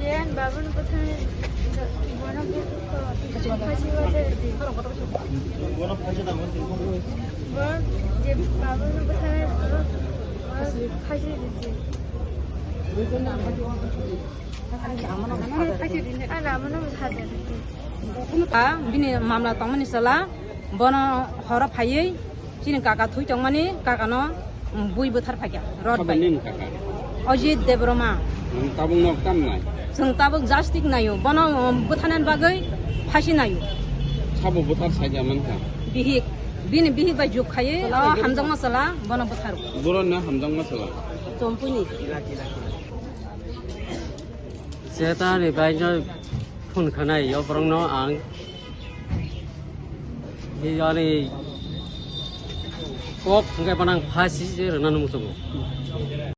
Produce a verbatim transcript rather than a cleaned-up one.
Jen babun bwthar bono phasi wajar di. Bo je babun bwthar bono phasi di. Bini mamla tongmani sala bono horo phaiwi chini kaka thui tongmani kakano bui bwthar phaikha rot bai. Saboni wng kaka? Ajit Debbarma. Nwng tabuk nok tam nai? Chwng tabuk justice naio, bono bwtharnani bagwi phasi naio. Sabo bwthar saida mankha? Bihik, bini bihik bai juk khaiwi o hamjakma sala bono bwtharo. Borokno hamjakma sala? Chompuni. Setani baino phone khanai yo borokno ang. Ani kok hwnkhe bono ang phasi se rwnani muchungo.